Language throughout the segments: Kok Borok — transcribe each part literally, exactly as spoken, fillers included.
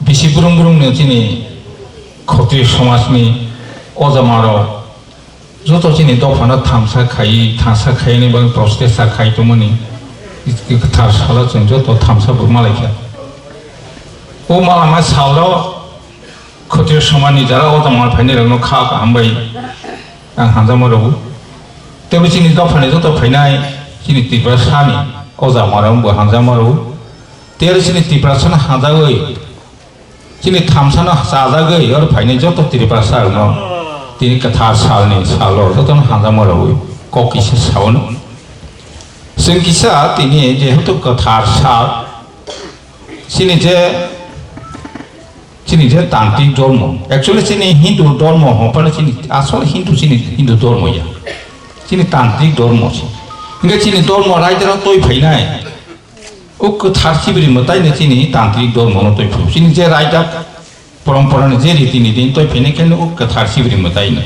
Bisi brung brung no chini Khotri somaj ni oja ma rok joto chini dopha no thamsa khai, thamsa khai ni bagwi prochesta khai tongmani kwthar salo chwng joto thamsa bo malai kha. O malama salo Khotri somaj ni jara oja ma phainai rok no kha kaham bai ang hamjakma rw-o. Tei bo chini dopha ni joto phainai chini Tiprasa ni oja ma rok bo hamjakma rw-o. Tei aro chini Tiprasa no hamjagwi chini thamsa no chajagwi aro phainai joto Tiprasa rok no tini kwthar sal ni salo joto no hamjakma rw-o kok kisa sao no. Chwng kisa tini jehetu kwthar sal chini je Chini je tantrik dhormo, actually chini Hindu dhormo hwnphano chini asol Hindu chini Hindu dhormo ya. Chini tantrik dhormo se. Hingke chini dhormo raida no twi phainai. O kwthar sibri mwtai no chini tantrik dhormo no twi phuru. Chini je raida porompora ni je riti niti twi phainai khe o kwthar sibri mwtai no.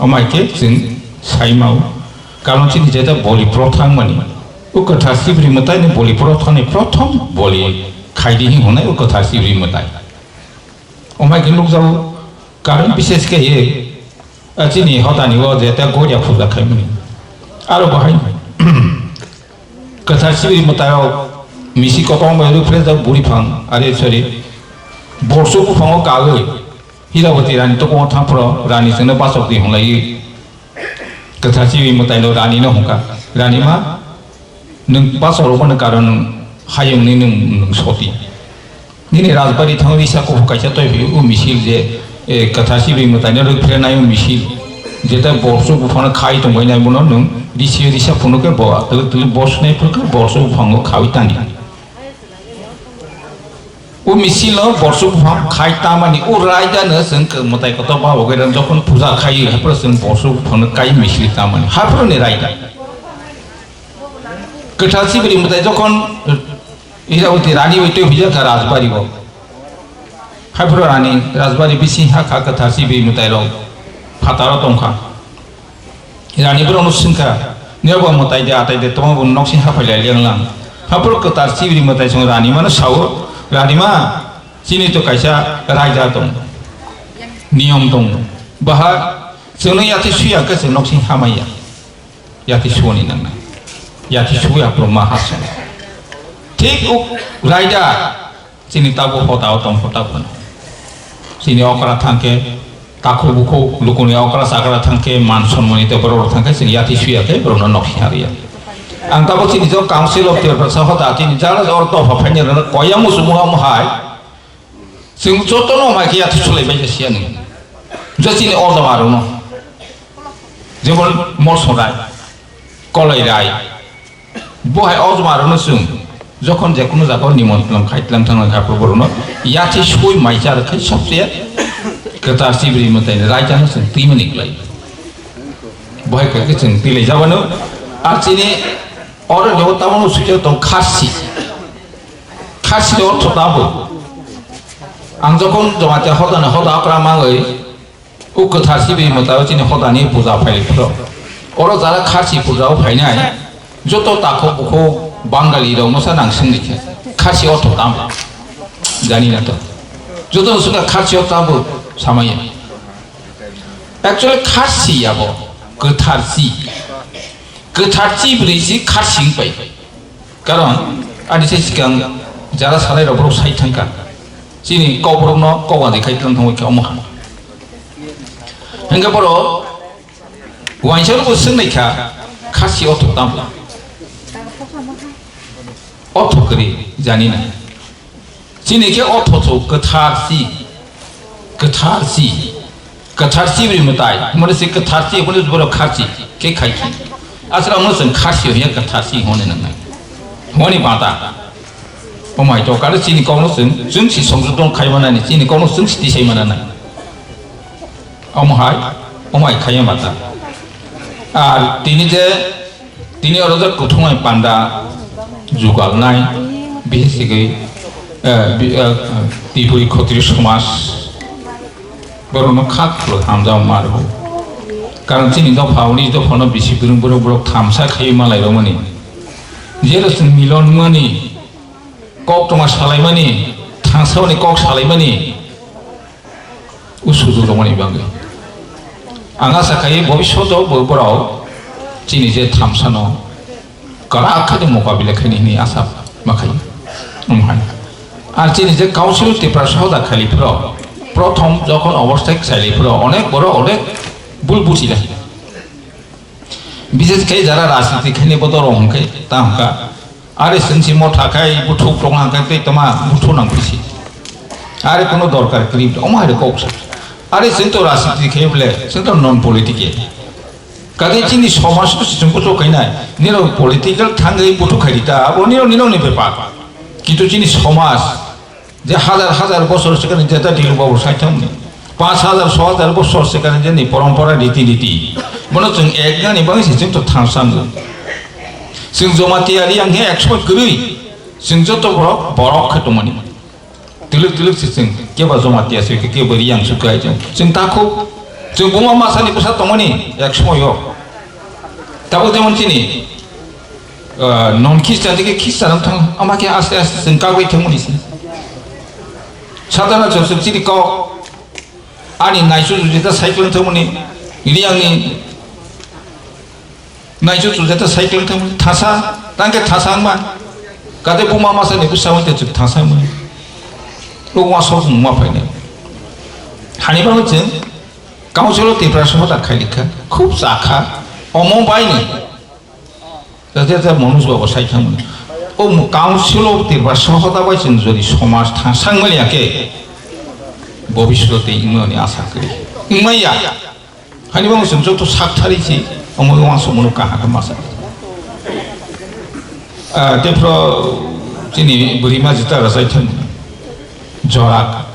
Omo hai khe chwng sai mao, karon chini jeta boli prothang mani. O kwthar sibri mwtai ni boli prothang ni prothom boli khaidi hin hwnai o kwthar sibri mwtai. Omo hai khe nukjago, karon bises khe ye, a, chini hotani o jeta goria puja khaimani. Aro bahai Kwthar sibri mwtairok misi kotorma bai rwphre jak buri phang, are, sorry, borso buphango kagwi Hiraboti rani tokongo thangphro rani chwngno bachok di hwnlaiwi kwthar sibri mwtaino rani no hwnkha, "Rani ma, nwng bachok rwmani karon nwng hayungni nwng, nwng soti." Nini rajbari thangwi risa kuphur kaisa toiphio, o misil je, e, kwthar sibri mwtaino rwphrenai o misil, jeta borso buphangno khai tongbainai bono nwng risi risa phunukhe bo twlwk twlwk bosnai phurkhe borso buphango khawi tani. O misil no borso buphang khai tamani o raida no chwng mwtai kotor ba bagwi jokhon puja khai haphro chwng borso buphang no kai misil tamani haphro ni raida. Kwthar sibri mwtai jokhon Iraboti rani bai twi huijak kha rajbari o. Haphro rani rajbari bising ha kha kwthar sibri mwtai rok phataro tong kha. Rani borok no swng kha, "Nini bo mwtai de atai de tongma bo noksing haphai lai liang lang." Haphro kwthar sibri mwtai song rani mano sao, "Rani ma, chini to kaisa raida tong, niyom tong. Baha chwngno yati suya khe chwng noksing hamaya." Yati suani nangnai. Yati suya pro ma hasung. Thik uk raida chini tabo hoda o tong hoda bono. Chini okra thangke takhu bukhu lukuni okra sakra thangke man sonmani te borok thangke chini yati suya ke borok no nok hariya. Ang tabo chini jo Council of Tiprasa hoda chini jara jor to phaini rana koya musumu ham hai. Chwng jotono mai khe yathu chulai bai siya ni. Je chini o jama rok no. Jemon Molsong Rai, Koloi Rai. Bo hai o jama rok no chwng jokhon je kunu jaga o nimontron khai tlang thang kha borok no yathi sui mai char khai sobse kwthar sibri mwtai ni raida no chwng twi mani klai. Bo hai khe chwng twi lai jabano. Ar chini oro jogo tamo no sui tong kharsi. Kharsi ni ortho tamo? Ang jokhon Jamatia hodani hoda okra mangwi, o kwthar sibri mwtai o chini hodani puja phai phro. Oro jara kharsi puja o phainai, joto takhuk bukhuk Bangali rok no sa nang swngdi khe, kharsi ortho tamo? Jani na to. Joto no swngkha kharsi ortho tamo samaya. Actually kharsi ya bo, kwthar si. Kwthar si bwrwi si kharsi wng pai. Karon, ani se sikang jara salai rok borok sai thangkha. Chini kok borok no kok wadi khai tlang thangwi kha omo ha. Hingke borok waisa rok swng nai kha, kharsi ortho tamo? Ortho kwrwi jani na. Chini khe ortho tho kwthar si, kwthar si. Kwthar sibri mwtai, hwnmani se kwthar si, hwnmani borok kharsi khe khai khe. Aswk ang no chwng kharsi hwnya kwthar si hwnwi nangnai. Hwnwi bata. Omai to kano chini kokno chwng, chwng si songjoton khai manani, chini kokno chwng si tisai manani. Omo hai, omai khai bata. Ar tini je Tini oro jak kuthumai panda jugalnai, bihi sigwi, eh, bi-, eh, Tripuri Khotri somaj borokno kha khwlwk hamjak ma rwo. Karon chini dopha, uni dophano bisi bwrwng borok, borok thamsa khaiwi malai romani. Jero chwng milon wngmani, koktwma salaimani, thangsaoni kok salaimani usudu rwmani bagwi. Ang asa khai bobishoto bo borok chini je thamsano kwrak khe mokabila khaini hwnwi asa ma khai. Omo hai. Ar chini je Council Tiprasa hoda khali phro, prothom jokhon obosthai khlaili phro, onek borok onek bul buchila. Bises khe jara rajniti khaini bodol rok hwnkhe ta hwnkha. Are chwng si motha khai buthuk tong hwnkhe tei toma buthu nang phisi. Are kono dorkar kwrwi omo hai kok sa. Are chwng to rajniti khai bole chwng to non political. Kage chini somaj to chwng buthuk khainai. Nino political thangwi buthuk khai rita abo nino nino ni bepar. Kintu chini somaj je hajar hajar bosor sikani jeta Dilu Babu sai thangni. Panch hajar, soi hajar bosor sikani je ni porompora riti riti. Bono chwng ek gani bagwi se chwng to thangsango. Chwng Jamatia Riang he ek somoi kwrwi. Chwng joto borok, borok khe tongmani. Twlwk twlwk se chwng kebo Jamatia se kebo Riang se kwlai chwng. Chwng takhuk. Chwng buma masani bwsa tongmani ek somoi o. Tabuk jemon chini Ah, non Christian tike Christian ang thang, ama khe aste aste chwng kagwi thangmani se. Satana Joseph chini kok, ani naisu jujita cyclone thangmani, Riangni naisu jujita cyclone thangmani, thasa, tangke thasa wngma, kate buma masani bwsa wngte chwng thasa wngmani. Rukma sok wngma phainai. Hani bagwi chwng Council of Tiprasa hoda khailikha, khub chakha, omo baini. Jate jate Manoj Babu sai thangmani. O mo-, Council of Tiprasa hoda bai chwng jodi somaj thang sang mani ya khe, bobishote wngmani asa kwrwi. Wngmaya. Hani bo chwng joto sak thari si, omo wngma sumunu kaha khe masa. Ah, tei phro chini bwrwi ma jita rajai thangmani. Jora.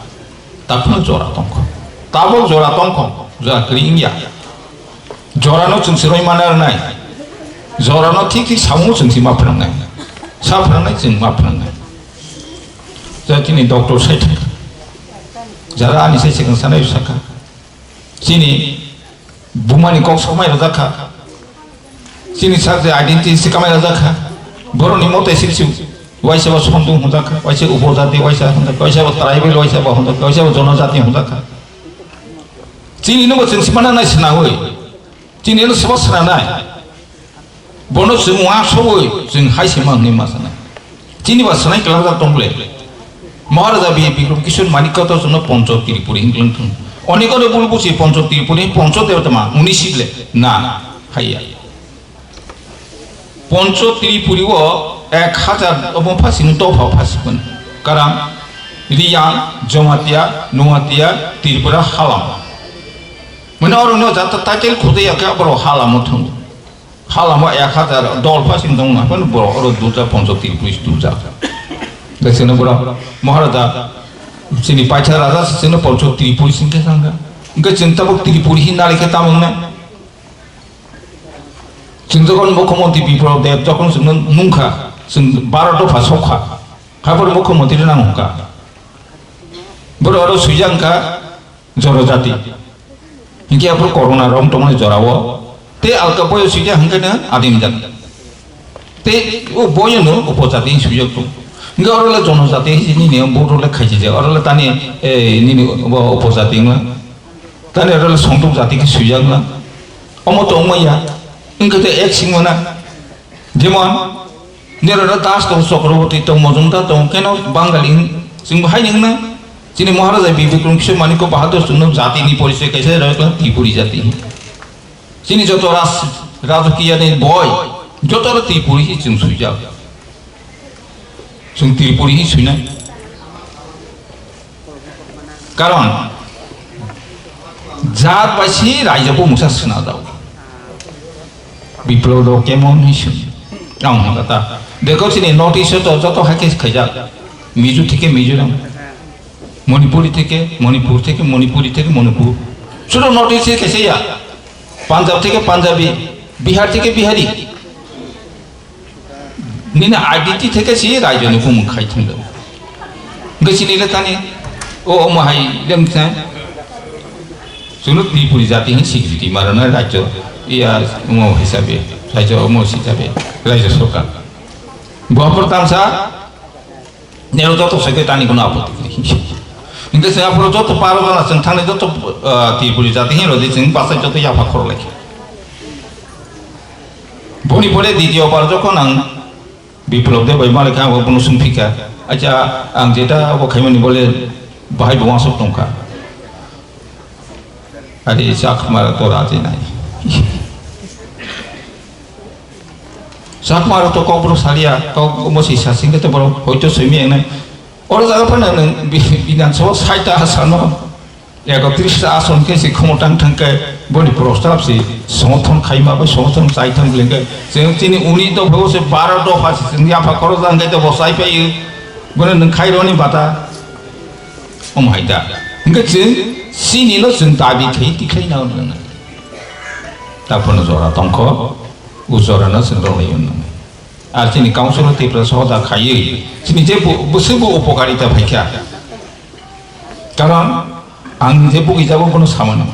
Takhwno jora tongkho. Tabok jora tongkho. Jora kwrwi wngya. Jorano chwng swrwngmani rwnai. Jorano thik thik samung chwng si ma phrwngnai. Sa phrwngnai chwng ma phrwngnai. Jara chini doctor sai thangkha. Jara ani sai swkang sanai sakha. Chini bumani kok samai rwjakha. Chini sak je identity se kamai rwjakha. Boroni mote sibsi waisa bo Sontung hwnjakha, waisa Upojati, waisa hwnjakha, waisa bo tribal, waisa bo hwnjakha, waisa bo jonojati hwnjakha. Chini no bo chwng simana nai sinawi. Chini no sabo sinanai. Bono chwng uansugwi chwng hai se ma hwnwi ma sanai. Chini ba sanai kwlajak tong ble. Maharaja Bi-, Bikram Kishore Manikya to chwngno Poncho Tripuri hinwi kwlwng thung. Onekore bul busi Poncho Tripuri, Poncho Debata ma, uni sible. Na, haiya. Poncho Tripuri o ek hajar obo phasi no dopha phasi kun. Karam, Riyang, Jamatia, Nuatia, Tripura, Halam. Mane oro no jata title khudai ya khe abro Halam o thung. Halamo ek hajar dol phasing tong na, phano borok oro dulja Poncho Tripuri dulja. Hwnkhe chwngno borok Maharaja chini paitha raja se chwngno Poncho Tripuri sing khe thangkha. Hwnkhe chwng tabuk Tripuri hin nari khe tamo wngnai? Chwng jokhon Mukhyamantri Biplab Deb jokhon chwngno nungkha, chwng baro dopha sokha. Haphar Mukhyamantri nang hwnkha. Borok oro swijak wngkha. Jonojati. Hinkhe aphuru corona rok tongmani jorao tei alka boyo swijak hwnkhe no adim jati. Tei o boyo no upojati hinwi swijak tong. Hinkhe oro le jonojati hinwi nini vote rok le khaisijak. Oro le tani, eh, nini bo upojati wngla. Tani oro le songduk jati khe swijak wngla. Omo tongma ya. Hinkhe tei ek singmana. Jemon, Nirada Das tong, Chakraborty tong, Majumdar tong, keno Bangali, chwng bo hai nung na. Chini Maharaja Bikram Kishore Manikya Bahadur chwngno jati ni porichoy kaisa rw kha, Tripuri jati. Chini joto ras-, rajakiya ni boi, joto ro Tripuri hi chwng swijak. Chwng Tripuri hi swinai. Karon jat bai si raijak bo mungsa swnajak. Biplab rok kemon hinwi swn. Ang hwnka ta. Dekho chini North East o to joto hai khe khaijak. Mizo theke Mizoram. Manipuri theke Manipur, theke Manipuri, theke Manipur. Sudo North East theke se ya. Punjab theke Punjabi, Bihar theke Bihari. Nini identity theke si raijoni bumung khai thangjago. Hwnkhe chini le tani o omo hai lemsa chwngno Tripuri jati hin sikiriti marana rajyo iya omo hisabe rajyo omo hisabe rajyo sorkar. Bo aphuru tamsa nero joto sete tani kono apoti kwrwi. Hingke chwng aphuru joto paro jona chwng thangni joto, ah, Tripuri jati hin rodi chwng bachai joto yapha khorlai khe. Boni pore ditiyo bar jokhon ang Biplop de bai malik ang bono sungphika. Acha ang jeta abo khaimani bole bahai bo wasok tongkha. Ari Chakmara to raji nai. Chakmara to kokbro salia, kok mosi sasingke to borok hoito soimi engnai. Oro jaga phano nwng bi-, Bidhan Sabha saita asano ekotris ta ason khe se khomotang thangkhe boni prostab se somorthon khaima bai somorthon chai thang lengkhe chwng chini uni dopha se baro dopha se chwng yapha khoro jang khe to bo chai phai bono nwng khaironi bata om hai da. Hingkhe chwng chini no chwng dabi khai tikhlai na nwng. Taphano jora tongkho, u jora no chwng rwlai nwng. Ar chini council o Tiprasa hoda khaiwi chini je bu-, bwswk bo upokarita phaikha. Karon ang je bugi jabo bono samano.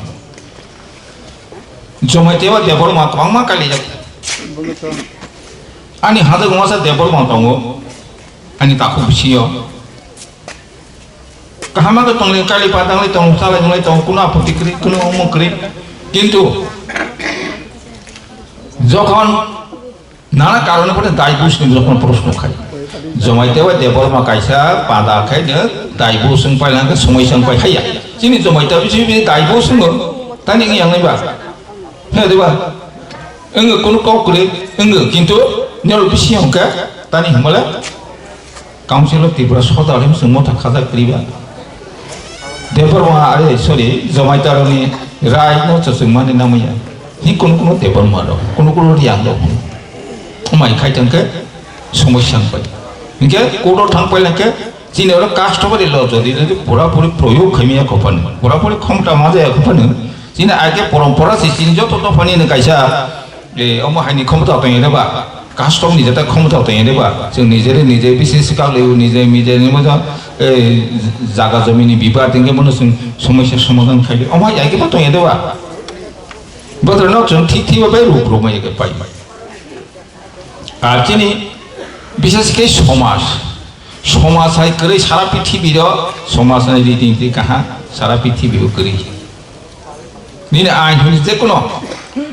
Jomai teba Debbarma kwbangma kailaijak. Ani hajak wngmasa Debbarma tongo. Ani takhuk bisingo. Kaham khe tongli kali padangli tongo, chalai tonglai tongo, kuno apoti kwrwi, kuno omo kwrwi. Kintu jokhon nana karone phano divorce ni jokhon proshno khai. Jomai teba Debbarma kaisa pada khai no divorce wng pai lang khe somoi sang pai haya. Chini jomai teba bisi bisi divorce wngo, tani wng yang nai ba? He de ba? Wng kunu kok kwrwi wng kintu nero bisi hwnkhe tani hwnmale Council of Tripura Sodar him sung motha khajak kwrwi ba. Debbarma are sorry, Jomai Taroni right no chasung mani namaya. Hi kunu kunu Debbarma rok, kunu kunu Riyang rok. Omai khai tang khe somoi sang pai. Hingke court o thang pai lang khe chini oro customary law jodi jodi pura puri proyog khaimaya khopani, pura puri khomta majaya khopani. Chini age porompora si chini joto dophani ni kaisa Eh, omo haini khomota tong ede ba, custom ni jeta khomota tong ede ba, chwng nijere nije bisi swkang leo, nije nije ni moja, eh, jaga jomi ni bibad hingke bono chwng somosya somadhan khaidi. Omo hai khe bo tong ede ba. Bothor no chwng thik thik bai ruk ruk mai khe pai. Ar chini bishes khe somaj, somaj hai kwrwi sara prithibi ro, somaj ni riti niti kaha sara prithibi o kwrwi. Nini ain hwnwi je kono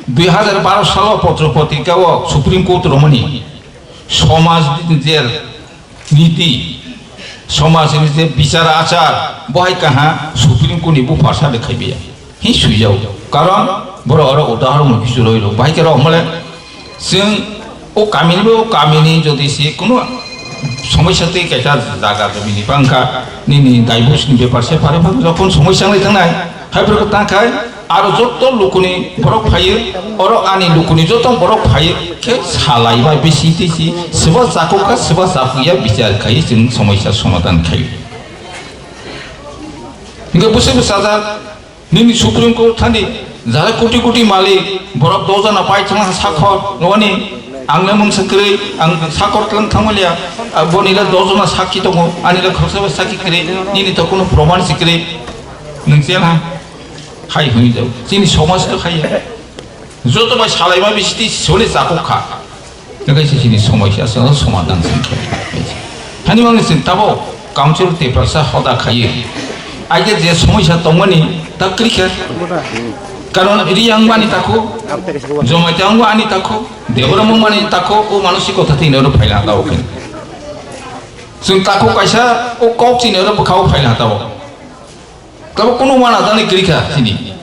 dui hazar baro salo potro potrika o Supreme Court romani somaj ni je niti, somaj ni je bichar achar, bo hai kaha Supreme Court ni bupharsa de khaibiya. Hi suijao. Karon boro oro udahoron kisu roi rok. Bahai khe rok mole Chwng o kamini bo o kamini jodi se kunu somosya tei kaisa jaga jomini bangkha, nini divorce ni bepar se pare bang jokhon somosya wngwi thangnai, hai phuru tangkhai aro joto lukuni borok phaiwi, oro ani lukuni joto borok phaiwi khe salai bai bisi tisi swba chakukha swba chakukya bichar khai chwng somosya somadhan khai. Hingke bwswk bwsajak Nini Supreme Court thani jara koti koti malik, borok doh jona pai thang sakhor, noni ang le mungsa kwrwi, ang sakhor tlang thangmaliya, ah, boni le doh jona sakhi tongo, ani le khoroksa bai sakhi kwrwi, nini to kuno proman si kwrwi, nwng chela hai hwnwi jao, chini somaj to khaiya. Joto bai salaima bisiti sole chakok kha. Tei kaisa chini somosya aswk somadhan se khe. Hani mangni chwng tabok council Tiprasa hoda khaiwi. Aike je somosya tongmani ta kwrwi khe. Karon Riyang mani takhu, Jamatia wngmani takhu, Debbarma wngmani takhu, o manusikota tini oro phaila tabok khe. Chwng takhu kaisa o kok chini oro bwkha o phaila tabok. Tabo kunu wana jani kwrwi kha chini.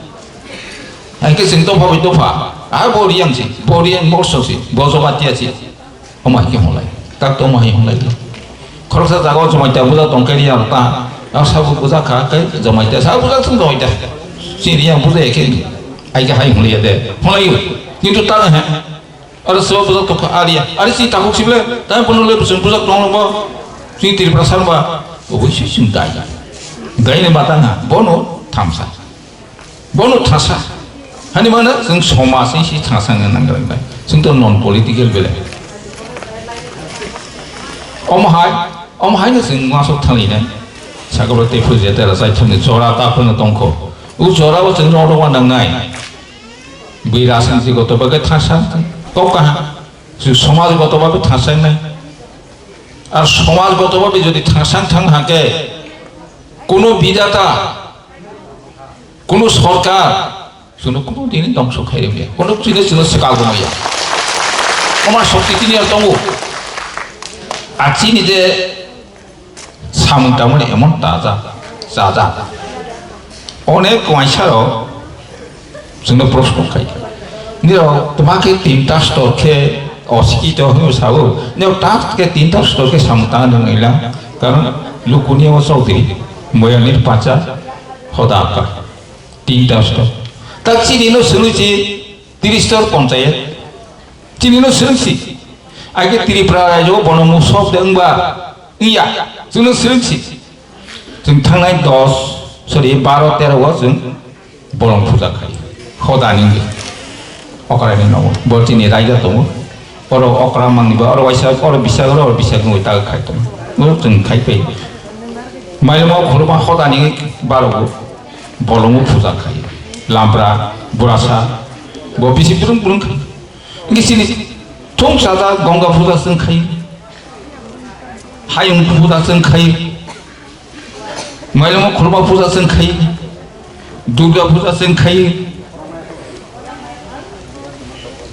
Hai khe chwng dopha bai dopha. Ah, bo Riyang si, bo Riyang morso si, bo Jamatia si. Omo hai khe hwnlai. Tak to omo hai hwnlai. Khoroksa jaga o Jamatia buja tong khe Riyang ta. Ah, sabo buja kha khe Jamatia. Sabo buja chwng Jamatia. Si Riyang buja ya khe. Hai khe hai hwnlai ya de. Hwnlai. Kintu ta he. Aro sebo bujak tongkha ariya. Ari si takhuk sible, tai bono le bwswng bujak tong bo. Si Tripura sar ba. Oboi si sing dai. Dai ne bata na. Bono thamsa. Bono thasa. Hani mana chwng somaj ni si thasa nang nang bai. Chwng to non political bele. Omo hai, omo hai no chwng masok thani ne. Sakalo te phuje te ra sai thani jora ta phano tongkho. U jora o chwng no ro nang nai. Bui rajniti goto bhabe thangsa kok kaha, somaj goto bhabe thangsa nai. Ar somaj goto bhabe jodi thangsa thang hake, Kuno bidata, kuno sorkar, chwngno kuno dini dongso khairokya, kuno chwngno chwngno swkagwmaya. Omar shokti tini ang tongo. Achini je samung tangmani emon taja, chaja. Onek waisaro chwngno proshno khai. Nirok twma khe tinta stor khe osikito hwnwi sao. Nirok ta khe tinta stor khe samung tang nang ila. Karon lukuni o chokdi, moyangni pacha hoda ka. Tinta stor. Tak chini no sului chi tiri stor ponchayat. Chini no sului si. Age Tripura rajyo bono musok de wngba. Iya. Chini sului si. Chwng thangnai dos, sorry, baro tero o chwng bolong puja khai. Hoda ni okra ni nogo. Bo chini raida tongo. Oro okra mangni ba, oro waisa, oro bisa, oro bisa nungwi ta khai tongo. Bo chwng khai pai. Mailamo khuluma hoda ni baro bo bolongo puja khai. Lampra, burasa, bo bisi burung burung khai. Ngi sini thung sada gonga puja chwng khai. Hayung puja chwng khai. Mailamo khuluma puja chwng khai, Durga puja chwng khai.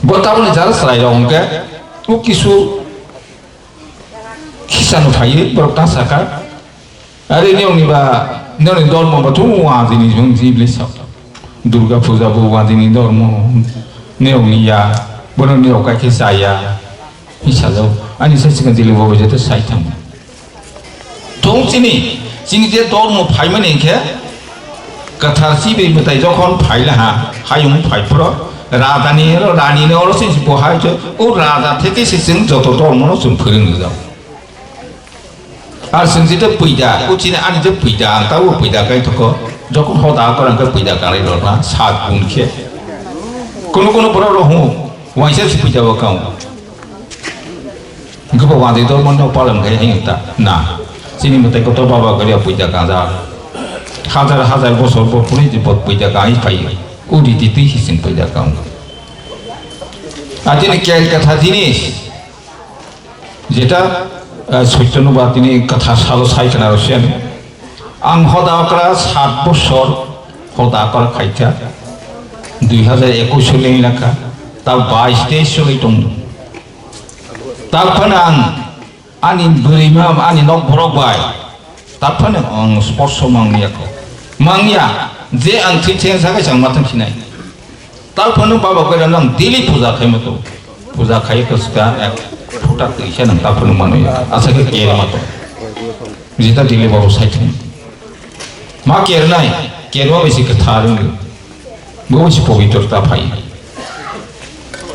Bo taboni jara chwrai rok hwnkhe, o kisu khisa no phaiwi borok ta saka. Are niyong ni ba, niyong ni dormo ba thung wa jini jung jibli sa. Durga puja bo wa jini dormo, niyong ni ya, bono niyong kai khe chaya. Hi sajao, ani sai sikang jili bo jeto sai thang. Tong chini, chini je dormo phaimani hinkhe, kwthar chibwi mwtai jokhon phaila ha, hayung phai phro, raja ni oro, rani ni oro se bo hai je, o raja theke se chwng joto dormo no chwng phwrwng rwjak. Ar chwng je puida, o chini ani je puida, ang tabo puida kai thoko, jokhon hoda korang khe puida kanai rwna, sat gun khe. Kono kono borok rok hwngo, waisa se puida bo kau. Hwnkhe bo wanjwi dormo no palan khai hwnwi ta na. Chini mwtai kotor baba gari puida kanja. Hajar hajar bosor bo phunui di bo puida kai phai. Udi di twi hising puida kang. Atini kel katha jinis. Jeta, eh, soityo no ba tini katha salo sai kana rosian. Ang hoda okra sat bosor hoda okra khaikha. Dui hajar ekush soli lakha. Ta bais teis soli tong. Taphano ang ani bwrwima, ani nok borok bai, taphano ang sports o mangya kho. Mangya, je ang thwi theng sakai chang ma thang sinai. Taphano baba koi rang daily puja khai mato. Puja khai ko ska ek phuta twi se nang taphano mano ya. Asa ke kere mato. Jita daily babu sai thang. Ma kernai, kerwa besi kwthar wng. Bo besi pobitrota phai.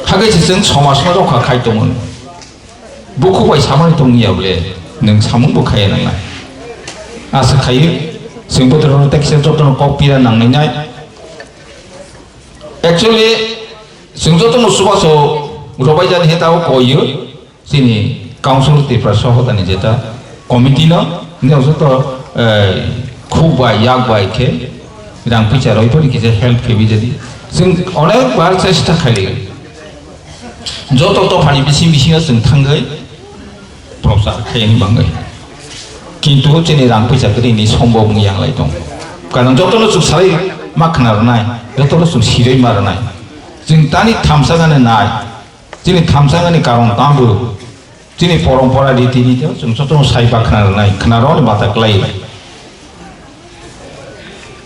Hagai se chwng somaj no rokha khai tongo. Bukhuk bai samani tongya bole, nwng samung bo khaya nangnai. Asa khayo, chwng botorok no tekisa jotono kok pira nangnai nai. Actually, chwng jotono chubachu robai jani he tabo koiyo, chini Council Tripura Sahotani jeta committee no, nini joto, eh, khuk bai, yak bai khe, rang pisa roi pori kisa help khe bi jadi. Chwng onek bar chesta khaili. Joto tophani bising bisingo chwng thangwi prochar khaiyani bangwi. Kintu chini rang puisa kwrwini sombok wng yanglai tong. Karon jotono chwng salai ma khna rwnai, jotono chwng sirwi ma rwnai. Chwng tani thamsakani nai, chini thamsakani karon tambo, chini porompora riti riti chwng jotono sai ba khna rwnai, khna rwni bata kwlai.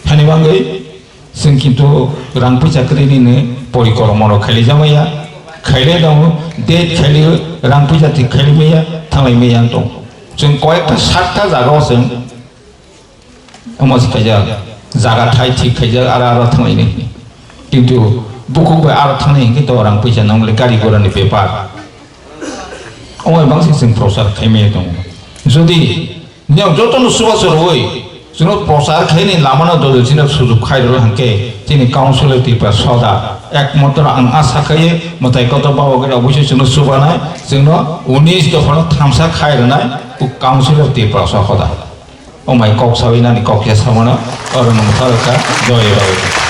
Hani bangwi Chwng kintu rang puisa kwrwini ni porikormo rok khailai jamaya, khailai tongo, date khailai rang puisa thik khailai maya, thanglai maya wng tongo. Chwng koyekta satta jaga o chwng omo se khaijak, jaga thai thik khaijak, aro aro thanglai nai. Kintu bukhuk bai aro thangnai hinkhe to rang puisa nang le gari gora ni bepar. Omo bangsi chwng prochar khai maya tongo. Jodi Niyok jotono chubachu rwui, chwngno prochar khaini lamano dodol chini sujuk khai rwla hwnkhe, chini Council of Tripura Soda, ekmatro ang asa khaio, mwtai kotor baba gari oboisoi chwngno chubanai, chwngno unis dophano thamsa khai rwnai, o Council of Tripura Soda. O mai kok sawi nani kok ya samano, oro nung tharokha, joy rok.